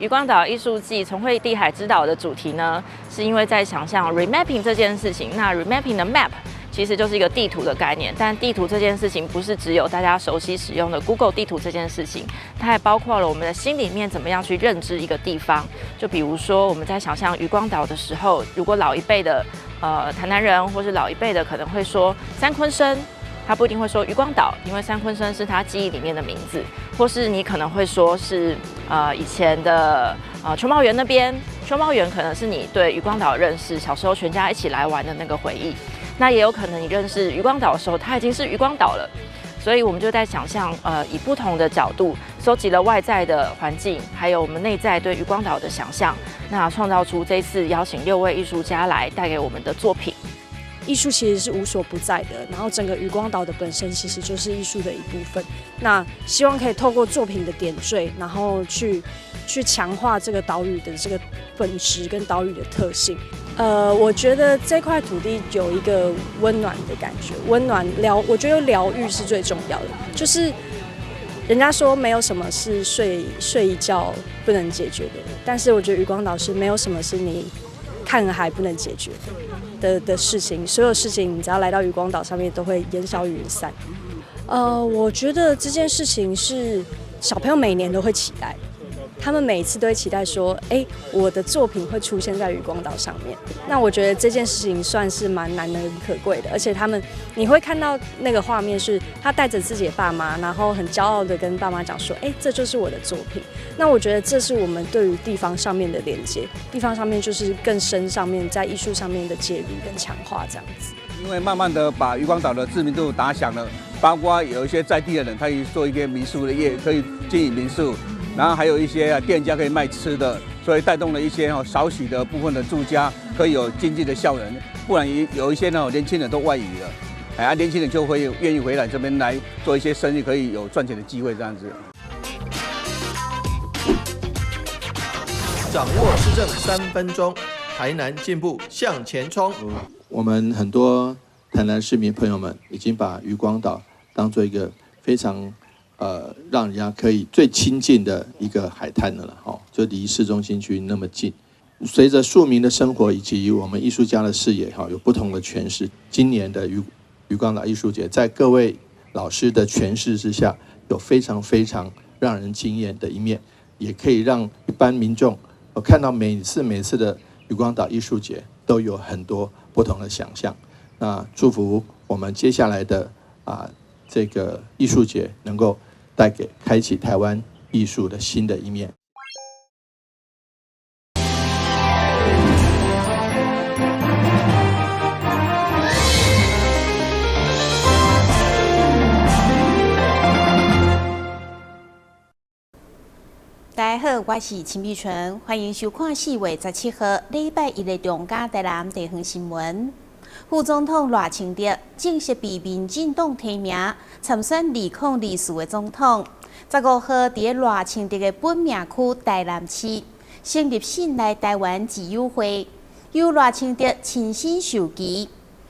漁光島藝術季重繪地海之島的主題呢，是因為在想象 remapping 這件事情。那 remapping 的 map 其實就是一個地圖的概念，但地圖這件事情不是只有大家熟悉使用的 Google 地圖這件事情，它還包括了我們的心裡面怎麼樣去認知一個地方。就比如說我們在想象漁光島的時候，如果老一輩的台南人或是老一輩的可能會說三鯤鯓，他不一定會說漁光島，因為三鯤鯓是他記憶裡面的名字，或是你可能會說是以前的秋茂園那邊，秋茂園可能是你對漁光島的認識，小時候全家一起來玩的那個回憶。那也有可能你認識漁光島的時候，它已經是漁光島了。所以我們就在想象，以不同的角度收集了外在的環境，還有我們內在對漁光島的想象，那創造出這次邀請6位藝術家來帶給我們的作品。藝術其實是無所不在的，然後整個漁光島的本身其實就是藝術的一部分。那希望可以透過作品的點綴，然後去強化這個島嶼的這個本質跟島嶼的特性。我覺得這塊土地有一個溫暖的感覺，溫暖療，我覺得療癒是最重要的。就是人家說沒有什麼是睡一覺不能解決的，但是我覺得漁光島是沒有什麼是你看海不能解決的事情，所有事情你只要來到漁光島上面，都會煙消雲散。我覺得這件事情是小朋友每年都會期待，他們每次都會期待說，欸，我的作品會出現在漁光島上面。那我覺得這件事情算是蠻難能可貴的，而且他們你會看到那個畫面，是他帶着自己的爸媽，然後很驕傲的跟爸媽講說，欸，這就是我的作品。那我覺得這是我們對於地方上面的連接，地方上面就是更深上面在藝術上面的介入跟強化這樣子。因為慢慢的把漁光島的知名度打響了，包括有一些在地的人，他可以做一些民宿的業，可以經營民宿，然後還有一些店家可以賣吃的，所以帶動了一些少許的部分的住家可以有經濟的效能。不然有一些呢年輕人都外移了，哎，年輕人就會願意回來這邊來做一些生意，可以有賺錢的機會這樣子。掌握市政3分鐘，台南進步向前衝。我們很多台南市民朋友們已經把漁光島當做一個非常讓人家可以最親近的一個海灘的了，就離市中心區那麼近。隨着庶民的生活以及我們藝術家的視野，有不同的詮釋。今年的漁光島藝術節，在各位老師的詮釋之下，有非常非常讓人驚豔的一面，也可以讓一般民眾看到每次每次的漁光島藝術節都有很多不同的想象。那祝福我們接下來的這個藝術節能夠帶給開啟台灣藝術的新的一面。大家好，我是陳美純，歡迎收看4月17號禮拜一的中嘉台南地方新聞。副總統賴清德正式被民進黨提名參選2024的總統。15號，佇賴清德的本命區台南市成立信賴台灣之友會，由賴清德親身授旗。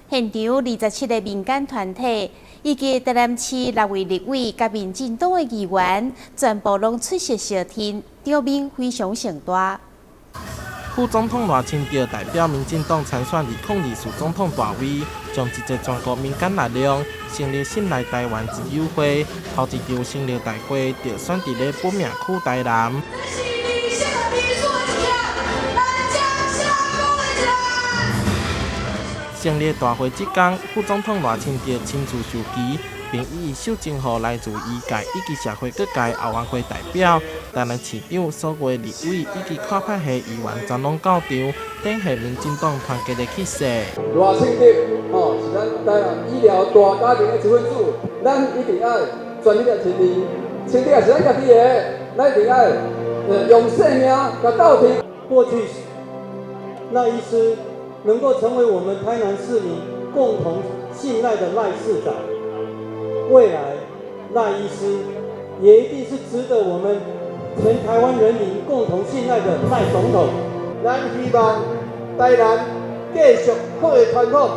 現場27個民間團體以及台南市6位立委佮民進黨的議員，全部攏出席相挺，場面非常盛大。副總統賴清德代表民進黨參選2024總統大位，將集結全國民間力量，成立信賴台灣之友會，頭一場成立大會就選佇咧本命區台南。成立大會這工，副總統賴清德親自授旗，並一一秀贈予來自醫界以及社會各界後援會代表、台南市長、所有立委以及跨派系議員全攏到場，展現民進黨團結的氣勢。賴清德吼是咱台南醫療大家庭的一份子，咱一定愛全力來支持。清德也是咱家己的，咱一定愛用性命共鬥拼。過去賴醫師能夠成為我們台南市民共同信賴的賴市長，未來賴醫師也一定是值得我們全台灣人民共同信賴的賴總統。咱希望台南繼續擴大傳統，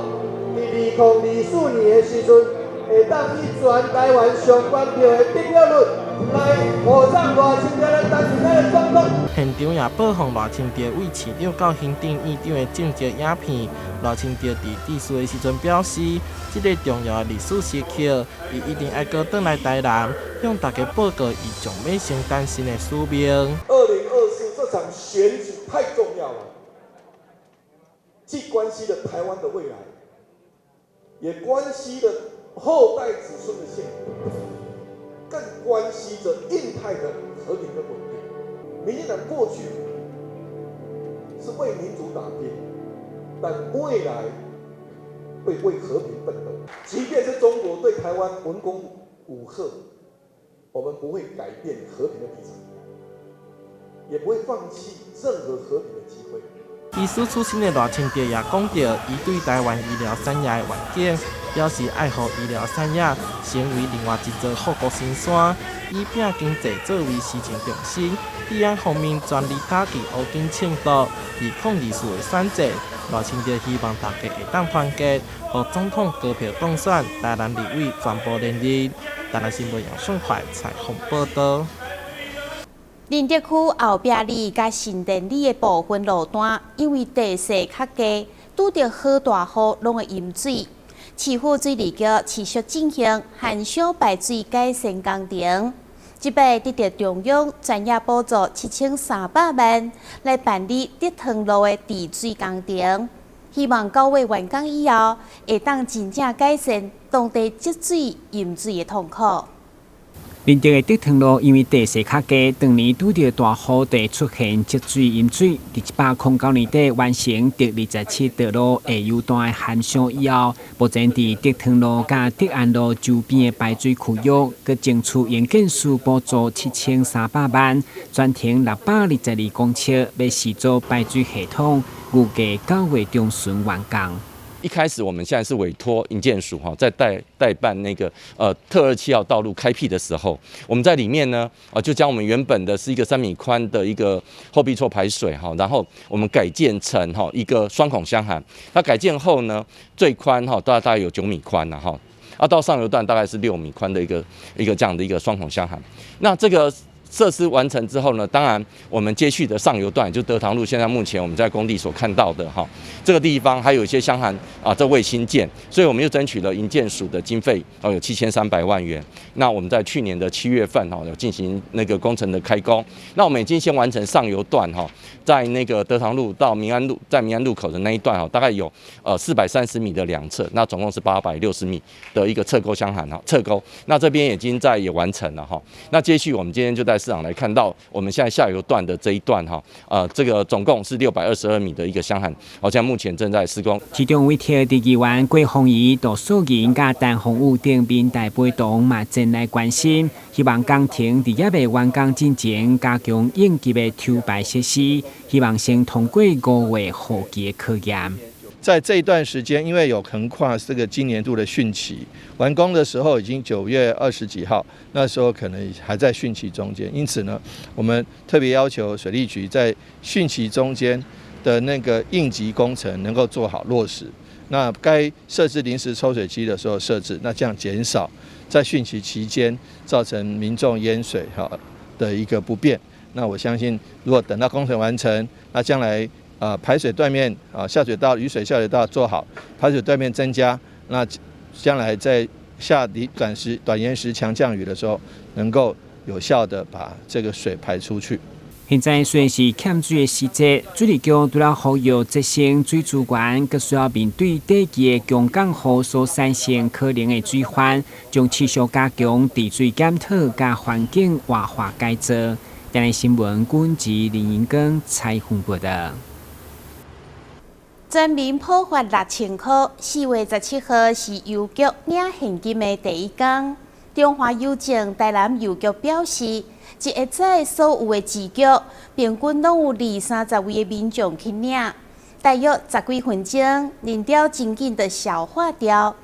佇2024年的時陣，會當以全台灣上懸票的得票率。來保障賴清德來擔任咱的總統。現場也播放賴清德對市長到行政院長的政績影片。賴清德佇致辭的時陣表示，這个重要的歷史時刻，伊一定愛閣轉來台南，向大家報告伊將欲承擔新的使命。2024這場選舉太重要了，既關係了台灣的未來，也關係了後代子孫的幸福，更關係着印太的和平跟穩定。民進黨過去是為民主打拼，但未來會為和平奮鬥。即便是中國對台灣文攻武嚇，我們不會改變和平的立場，也不會放棄任何和平的機會。醫師出身的賴清德也講著，伊對台灣醫療產業的願景，表示愛予醫療產業成為另外一座護國神山，以拼經濟作為施政重心，治安方面全力打擊烏警衝突，2024的選戰，賴清德希望大家會當團結，予總統高票當選，台南立委全部連任。台南新聞楊順快採訪報導。寧德區後壁里佮新店里的部分路段，因為地勢較低，拄著好大雨攏會淹水。市府水利局持續進行旱小排水改善工程，這擺得著中央專業補助7300萬來辦理竹塘路的治水工程，希望9月完工以後，會當真正改善當地積水淹水的痛苦。寧德的竹塘路因為地勢較低，當年拄著大雨就出現積水淹水。佇109年底完成竹27道路下游段的涵箱以後，目前佇竹塘路佮竹安路周邊的排水區域，閣爭取營建署補助7300萬，全程622公尺，欲試做排水系統，預計9月中旬完工。一開始我們現在是委託營建署哈，在代辦那個特27號道路開闢的時候，我們在裡面呢，就將我們原本的是一個3米寬的一個後壁厝排水哈，然後我們改建成哈一個雙孔箱涵。那改建後呢，最寬哈大概有9米寬了哈，啊到上游段大概是6米寬的一個這樣的一個雙孔箱涵。那這個設施完成之後呢，當然我們接續的上游段就德唐路，現在目前我們在工地所看到的哈，這個地方還有一些箱涵啊，這未興建，所以我們又爭取了營建署的經費哦，有7300萬元。那我們在去年的7月份哈，有進行那個工程的開工。那我們已經先完成上游段哈，在那個德唐路到民安路，在民安路口的那一段哈，大概有430米的兩側，那總共是860米的一個側溝箱涵哈，側溝。那這邊已經在也完成了哈。那接續我們今天就在市場來看到，我們現在下游段的這一段哈，這個總共是622米的一個箱涵，好像目前正在施工。市長委託佇議員郭鳳儀、杜素銀佮陳鳳武等民代陪同嘛前來關心，希望工程佇猶未完工進前加強應急的抽排設施，希望先通過5月雨季的考驗。在這一段時間，因為有橫跨這個今年度的汛期，完工的時候已經9月20幾號，那時候可能還在汛期中間，因此呢，我們特別要求水利局在汛期中間的那個應急工程能夠做好落實。那該設置臨時抽水機的時候設置，那這樣減少在汛期期間造成民眾淹水哈的一個不便。那我相信，如果等到工程完成，那將來啊，排水斷面啊，下水道、雨水下水道做好，排水斷面增加，那將來在下短時、短延時強降雨的時候，能夠有效的把這個水排出去。現在雖然是欠水的時節，水利局除了呼籲節省水資源，閣需要面對短期的強降雨所產生可能的水患，將持續加強治水檢討佮環境活化改造。電視新聞，軍籍林英根採訪報導。全民普發6000箍，4月17號是郵局領現金的第一工。中華郵政台南郵局表示，一下早所有的支局平均攏有二三十位的民眾去領，大約十幾分鐘，人潮真緊就消化掉。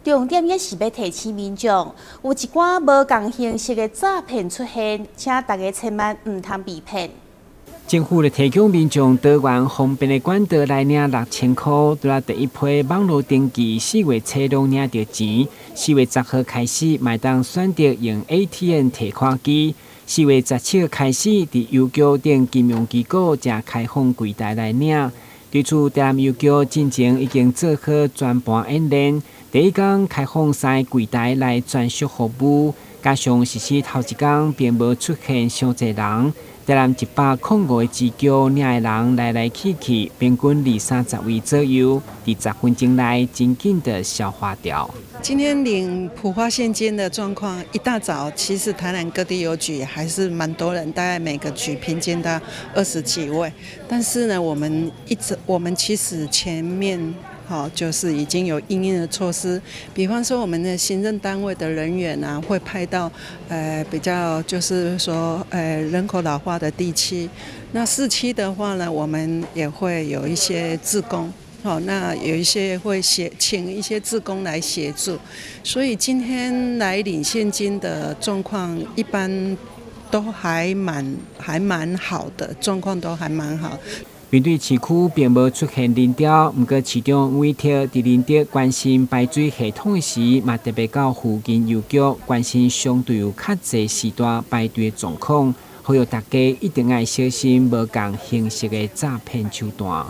重點也是欲提醒民眾，有一寡無仝形式的詐騙出現，請大家千萬毋通被騙。政府咧提供民眾多元方便的管道來領6000箍，除了第一批網路登記，4月初攏領著錢。4月10號開始，嘛會當選擇用 ATM 提款機。4月17號開始，佇郵局等金融機構才開放櫃台來領。對此，台南郵局進前已經做好全盤演練，第一工開放三个櫃台來專屬服務，加上實施頭一工並無出現傷濟人。台南105個支局領的人來來去去，平均二三十位左右，佇10分鐘內真緊就消化掉。今天領普發現金的狀況，一大早其實台南各地郵局還是蠻多人，大概每個局平均到20幾位。但是呢，我們一直我們其實前面好就是已經有因應的措施，比方說我們的行政單位的人員啊，會派到比較就是說人口老化的地區。那市區的話呢，我們也會有一些志工。好，那有一些會協請一些志工來協助，所以今天來領現金的狀況一般都還蠻好的，狀況都還蠻好。面對市區並無出現人潮，毋過市長委託佇仁德關心排水系統時，嘛特別到附近郵局關心相對有較濟時段排隊的狀況，呼籲大家一定愛小心無仝形式的詐騙手段。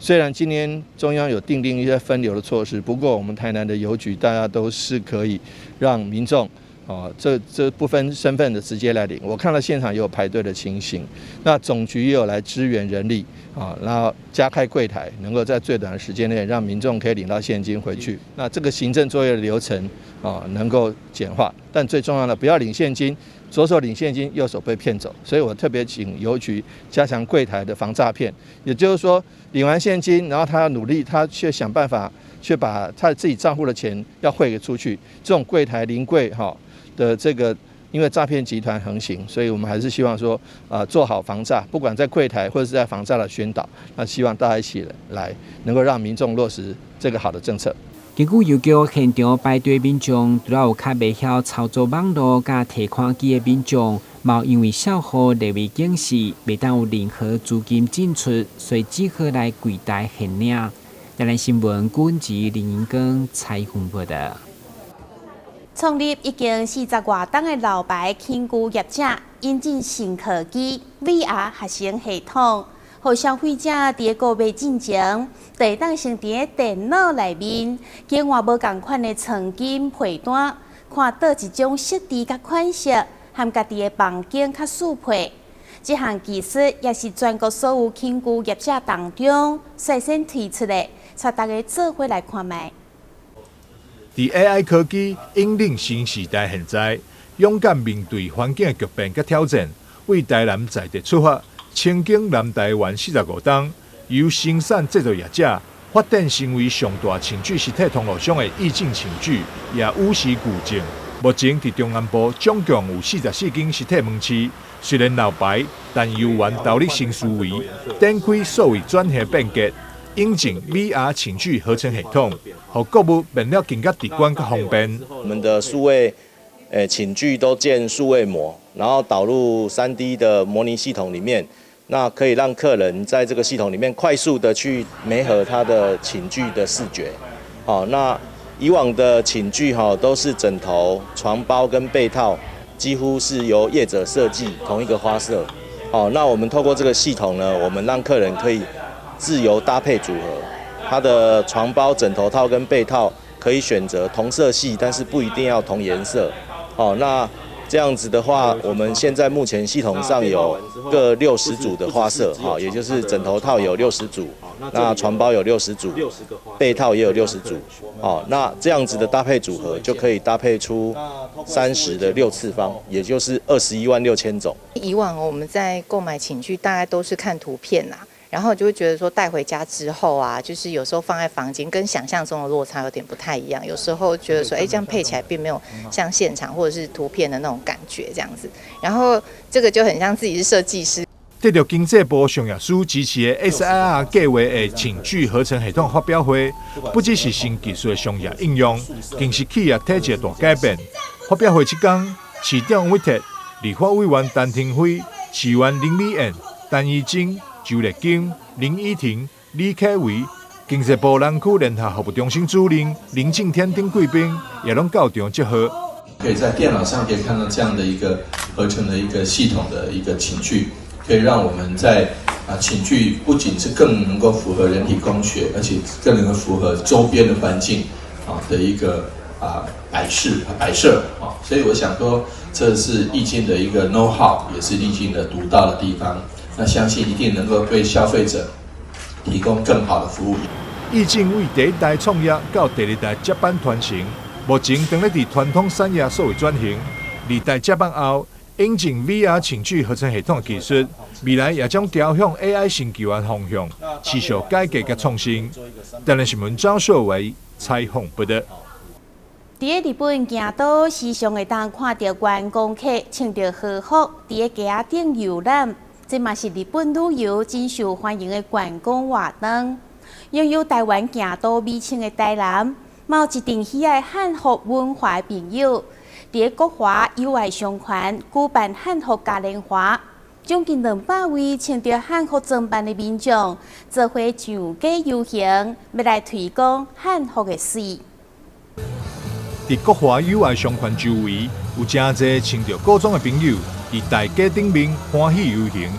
雖然今天中央有訂定一些分流的措施，不過我們台南的郵局大家都是可以讓民眾哦，這不分身份的直接來領。我看到現場也有排隊的情形，那總局也有來支援人力啊，然後加開櫃檯，能夠在最短的時間內讓民眾可以領到現金回去。那這個行政作業的流程啊，能夠簡化，但最重要的不要領現金，左手領現金，右手被騙走。所以我特別請郵局加強櫃檯的防詐騙，也就是說領完現金，然後他要努力，他卻想辦法卻把他自己賬戶的錢要匯給出去。這種櫃檯臨櫃哈的這個，因為詐騙集團橫行，所以我們還是希望說，做好防詐，不管在櫃檯或者是在防詐的宣導，那希望大家一起來，能夠讓民眾落實這個好的政策。根據郵局現場排隊民眾，除了有較袂曉操作網路佮提款機的民眾，嘛因為數號列為警示，袂當有任何資金進出，所以只好來櫃台現領。台南新聞，郭吉林英光採訪報導。創立已經40外冬的老牌寢具業者，引進新科技 VR 合成系統，予消費者佇購買進前，就會當先佇電腦內面，更換無仝款的床巾被單，看佗一種色調佮款式，和家己的房間較適配。這項技術也是全國所有寢具業者當中率先推出的，帶大家做伙來看覓。佇 AI 科技引領新時代，現在勇敢面對環境的劇變佮挑戰，為台南在地出發，深耕南台灣45冬，由生產製造業者發展成為上大寢具實體通路商的意境寢具，也與時俱進。目前佇中南部總共有44間實體門市，雖然老牌，但猶原投入新思維，展開數位轉型變革。引進 VR 寢具合成系統，予購物變得更加直觀佮方便。我們的數位寢具都建數位模，然後導入 3D 的模擬系統裡面，那可以讓客人在這個系統裡面快速的去媒合他的寢具的視覺。好，那以往的寢具哈都是枕頭、床包跟被套，幾乎是由業者設計同一個花色。好，那我們透過這個系統呢，我們讓客人可以自由搭配組合，他的床包、枕頭套跟被套可以選擇同色系，但是不一定要同顏色。好，那這樣子的話，我們現在目前系統上有各60組的花色，哈，也就是枕頭套有60組，那床包有60組，被套也有60組。好，那這樣子的搭配組合就可以搭配出30的6次方，也就是21萬6千種。以往我們在購買寢具，大概都是看圖片啦。然後就會覺得說帶回家之後啊，就是有時候放在房間跟想象中的落差有點不太一樣。有時候覺得說，哎，這樣配起來並沒有像現場或者是圖片的那種感覺這樣子。然後這個就很像自己是設計師。得著經濟部商業司支持的 SIR 計畫的寢具合成系統發表會，不只是新技術的商業應用，更是企業體制的大改變。發表會期間，市長委託立法委員陳亭妃、市議員林美燕、陳怡貞、周麗金、林依婷、李啟維、經濟部南區聯合服務中心主任林敬天等貴賓也攏到場祝賀。可以在電腦上可以看到這樣的一個合成的一個系統的一個寢具，可以讓我們在寢具不僅是更能夠符合人體工學，而且更能夠符合周邊的環境的一個擺設，所以我想說，這是意境的一個 know how，也是意境的獨到的地方。那相信一定能夠對消費者提供更好的服務。意境為第一代創業到第二代接班傳承，目前正咧佇傳統產業數位轉型。二代接班後，引進 VR 寢具合成系統的技術，未來也將朝向 AI 新救援方向持續改革佮創新。台南新聞張碩偉採訪報導。佇咧日本京都，時常會當看著觀光客穿著和服，佇咧街仔頂遊覽，這嘛是日本旅遊真受歡迎的觀光活動。擁有台灣京都美稱的台南，嘛有一陣喜愛漢服文化的朋友，佇咧國華友愛商圈舉辦漢服嘉年華，將近200位穿著漢服裝扮的民眾，做伙上街遊行，欲來推廣漢服的媠。佇國華友愛商圈周圍，有誠濟穿著古裝的朋友，佇大街頂面歡喜遊行，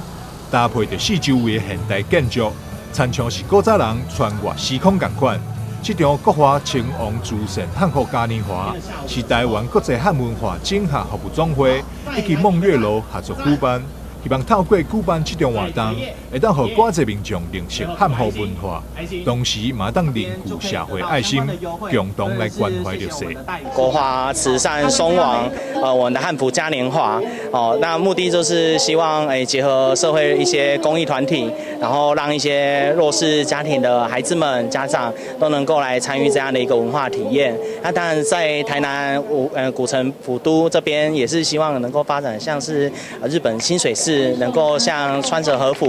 搭配著四周圍的現代建築，親像是古早人穿越時空仝款。這場國華親王慈善漢服嘉年華，是台灣國際漢文化整合服務總會以及夢月樓合作舉辦，希望透過舉辦這場活動，會當予閣濟民眾認識漢服文化，同時嘛當凝聚社會愛心，共同來關懷弱勢。國華慈善松王，我們的漢服嘉年華，哦，那目的就是希望結合社會一些公益團體，然後讓一些弱勢家庭的孩子們、家長都能夠來參與這樣的一個文化體驗。那當然在台南古城府都這邊，也是希望能夠發展像是日本清水寺，能夠像穿着和服，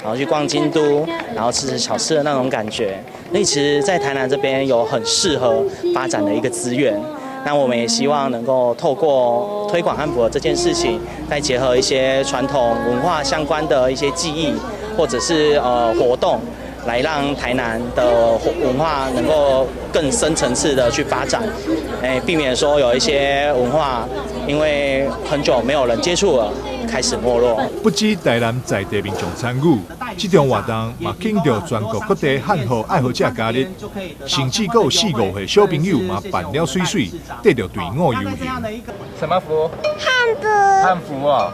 然後去逛京都，然後吃吃小吃的那種感覺。所以其實，在台南這邊有很適合發展的一個資源。那我們也希望能夠透過推廣漢服的這件事情，再結合一些傳統文化相關的一些技藝，或者是活動，來讓台南的文化能夠更深層次的去發展，避免說有一些文化因為很久沒有人接觸了，開始沒落。不止台南在地民眾參與，這場活動嘛吸引著全國各地漢服愛好者加入，甚至閣有四五歲小朋友嘛扮了媠媠，綴著隊伍遊行。什麼服？漢服。漢服啊，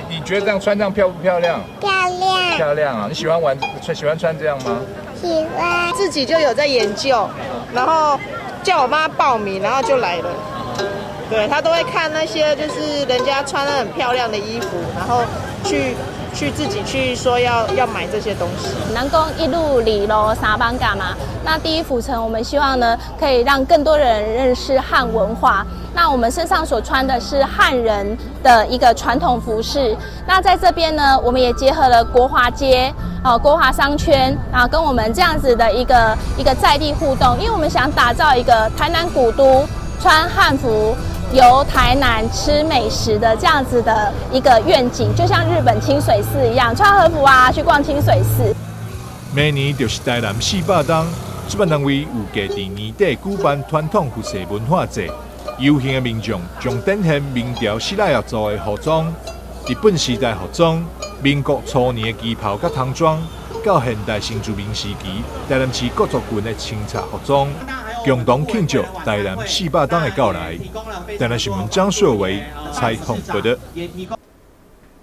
你覺得這樣穿這樣漂不漂亮？漂亮。漂亮啊！你喜歡玩穿喜歡穿這樣嗎？喜歡。自己就有在研究，然後叫我媽報名，然後就來了。對，他都會看那些就是人家穿得很漂亮的衣服，然後去自己去說要買這些東西。南宮一路里路三艋舺嘛，那第一府城，我們希望呢可以讓更多人認識漢文化。那我們身上所穿的是漢人的一個傳統服飾。那在這邊呢，我們也結合了國華街、國華商圈啊，跟我們這樣子的一個在地互動，因為我們想打造一個台南古都穿漢服，遊台南吃美食的這樣子的一個願景，就像日本清水寺一樣，穿和服啊去逛清水寺。明年就是台南400冬，主辦單位預計佇年底舉辦傳統服飾文化節，遊行的民眾將展現明朝失禮族的服裝、日本時代服裝、民國初年的旗袍佮唐裝，到現代新住民時期台南市各族群的清茶服裝。共同慶祝台南400冬的到來。台南新聞張碩偉採訪報導。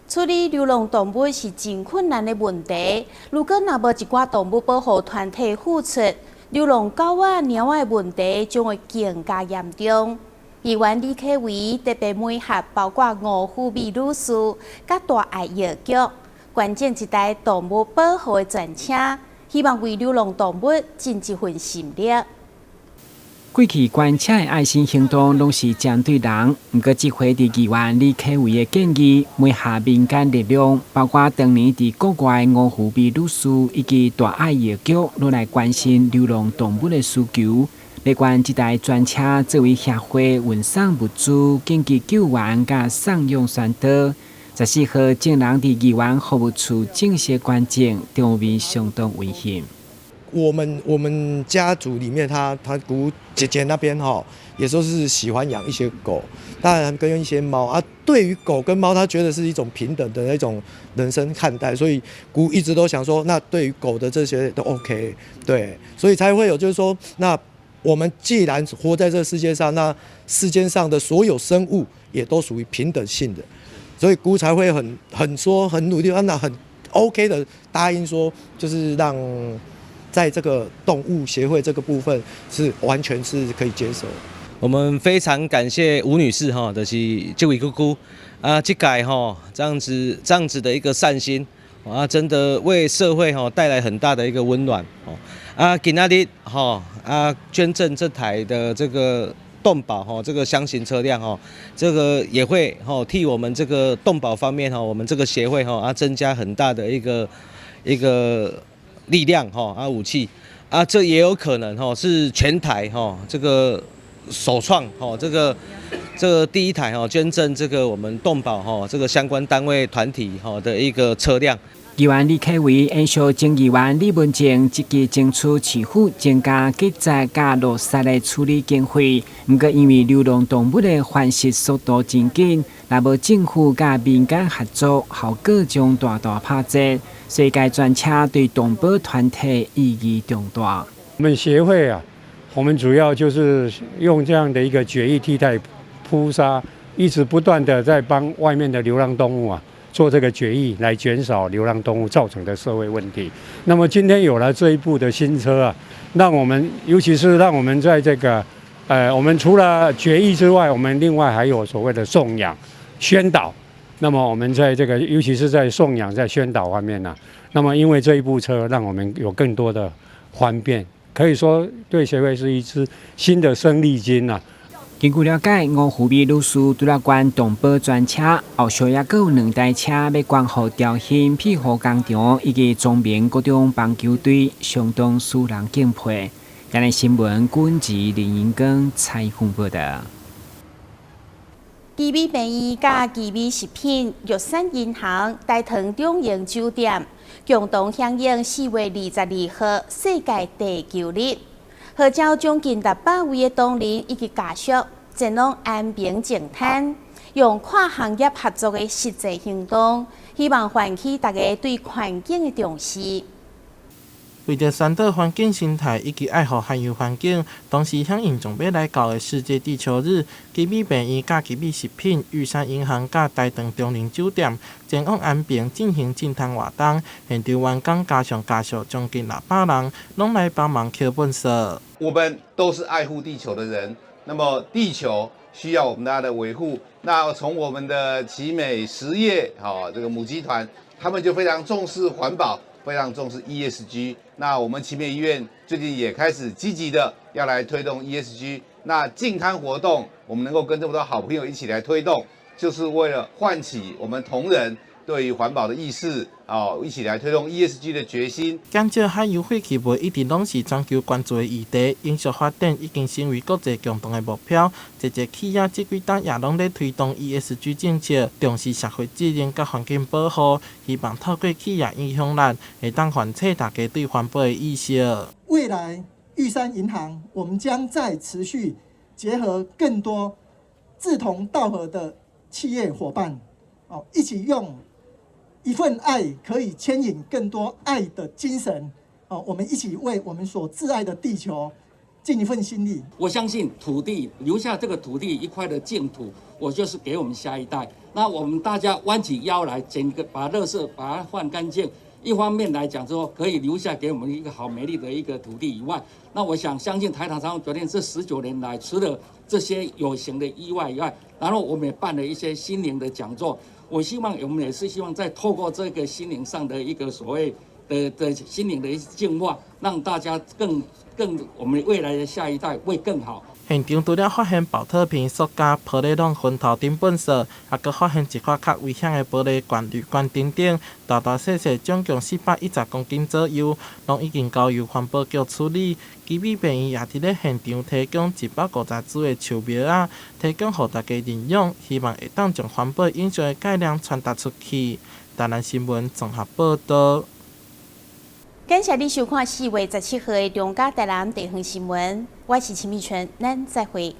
處理流浪動物是真困難的問題。如果若無一寡動物保護團體付出，流浪狗仔、貓仔的問題將會更加嚴重。議員李啟維特別媒合包括吳富美女士、佮大愛藥局，捐贈一台動物保護的專車，希望為流浪動物盡一份心力。過去捐車的愛心行動攏是針對人，毋過這回佇議員李啟維的建議，媒合民間力量，包括當年佇國外吳富美女士以及大愛藥局，攏來關心流浪動物的需求。欲捐這台專車作為協會運送物資、緊急救援佮送養宣導。14號，眾人佇議員服務處正式捐贈，場面相當溫馨。我們家族裡面，他姑姐姐那邊哈，也都是喜歡養一些狗，當然跟一些貓啊。對於狗跟貓，他覺得是一種平等的那種人生看待，所以姑一直都想說，那對於狗的這些都 OK，對，所以才會有就是說，那我們既然活在這個世界上，那世間上的所有生物也都屬於平等性的，所以姑才會很說很努力，那很 OK 的答應說，就是讓。在這個動物協會這個部分是完全是可以接受。我們非常感謝吳女士哈，就是這位姑姑啊，這屆哈這樣子的一個善心啊，真的為社會哈帶來很大的一個溫暖哦。啊，今仔日哈啊捐贈這台的這個動保哈這個箱型車輛哈，這個也會哈替我們這個動保方面哈，我們這個協會哈啊增加很大的一個力量哈啊武器啊，這也有可能哈是全台哈這個首創哈這個第一台哈捐贈這個我們動保哈這個相關單位團體哈的一個車輛。議員李啟維延續前議員李文靜積極爭取市府增加潔載佮垃圾的處理經費，毋過因為流浪動物的繁殖速度真緊，若無政府佮民間合作，效果將大大打折。所以該專車對動保團體意義重大。我們協會啊，我們主要就是用這樣的一個絕育替代撲殺，一直不斷的在幫外面的流浪動物啊做這個絕育，來減少流浪動物造成的社會問題。那麼今天有了這一部的新車啊，讓我們尤其是讓我們在這個，我們除了絕育之外，我們另外還有所謂的送養、宣導。那麼我們在這個，尤其是在送養、在宣導方面呢，那麼因為這一部車，讓我們有更多的方便，可以說對協會是一支新的生力軍啊。根據了解，吳富美女士除了捐動保專車，後續也閣有兩台車欲捐予兆興庇護工場以及中明國中棒球隊，相當使人敬佩。台南新聞，軍籍林英光採訪報道。奇美病院佮奇美食品、玉山銀行、大唐中營酒店共同響應4月22號世界地球日，號召將近600位的同仁以及家屬前往安平淨灘，用跨行業合作的實際行動，希望喚起大家對環境的重視。為著宣導環境生態以及愛護海洋環境，同時響應將欲來到的世界地球日，奇美病院佮奇美食品、玉山銀行佮大唐中寧酒店前往安平進行淨灘活動，現場員工加上家屬將近600人，攏來幫忙撿糞掃。我們都是愛護地球的人，那麼地球需要我們大家的維護。那從我們的奇美實業，哈，這個母集團，他們就非常重視環保。非常重視 ESG，那我們奇美醫院最近也開始積極的要來推動 ESG。那淨灘活動，我們能夠跟這麼多好朋友一起來推動，就是為了喚起我們同仁對於環保的意識，哦，一起來推動 ESG 的決心。減少海洋廢棄物一直攏是全球關注的議題，永續發展已經成為國際共同的目標。濟濟企業這幾冬也攏咧推動 ESG 政策，重視社會責任佮環境保護，希望透過企業影響力，會當喚起大家對環保的意識。未來玉山銀行，我們將再持續結合更多志同道合的企業夥伴，哦，一起用一份愛可以牽引更多愛的精神，哦，我們一起為我們所摯愛的地球盡一份心力。我相信土地留下這個土地一塊的淨土，我就是給我們下一代。那我們大家彎起腰來，整個把垃圾把它換乾淨。一方面來講說可以留下給我們一個好美麗的一個土地以外，那我想相信台糖長榮酒店這19年來，除了這些有形的意外以外，然後我們也辦了一些心靈的講座。我希望我們也是希望再透過這個心靈上的一個所謂的心靈的一些淨化，讓大家更我們未來的下一代會更好。現現場除了發現寶特瓶、塑膠、玻璃籠、薰頭等糞埽，猶閣發現一寡較危險的玻璃罐、鋁罐等等，大大細細總共410公斤左右，攏已經交由環保局處理。奇美病院也佇咧現場提供150株的樹苗仔，提供予大家認養，希望會當將環保永續的概念傳達出去。台南新聞綜合報導。感謝你收看4月17號的中嘉台南地方新聞，我是陳美春，咱再會。